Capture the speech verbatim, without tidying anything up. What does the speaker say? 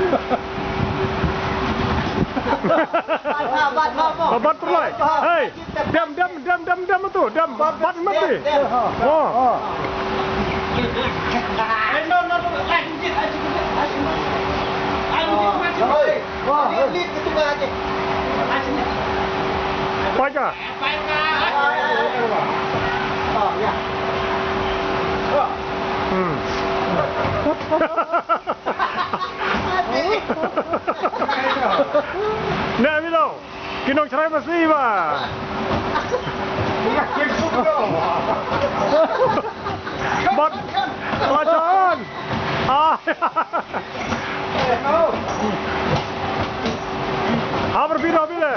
Bat, bat, bat, bat. Bat pyrlai. Hei, dem, dem, dem, dem, dem tu, dem. Bat mati. Oh. Paika. Hmm. Ne, mino. Ki nongshrai masi ba. Bat. Lachan. Ah. Habar bino bile.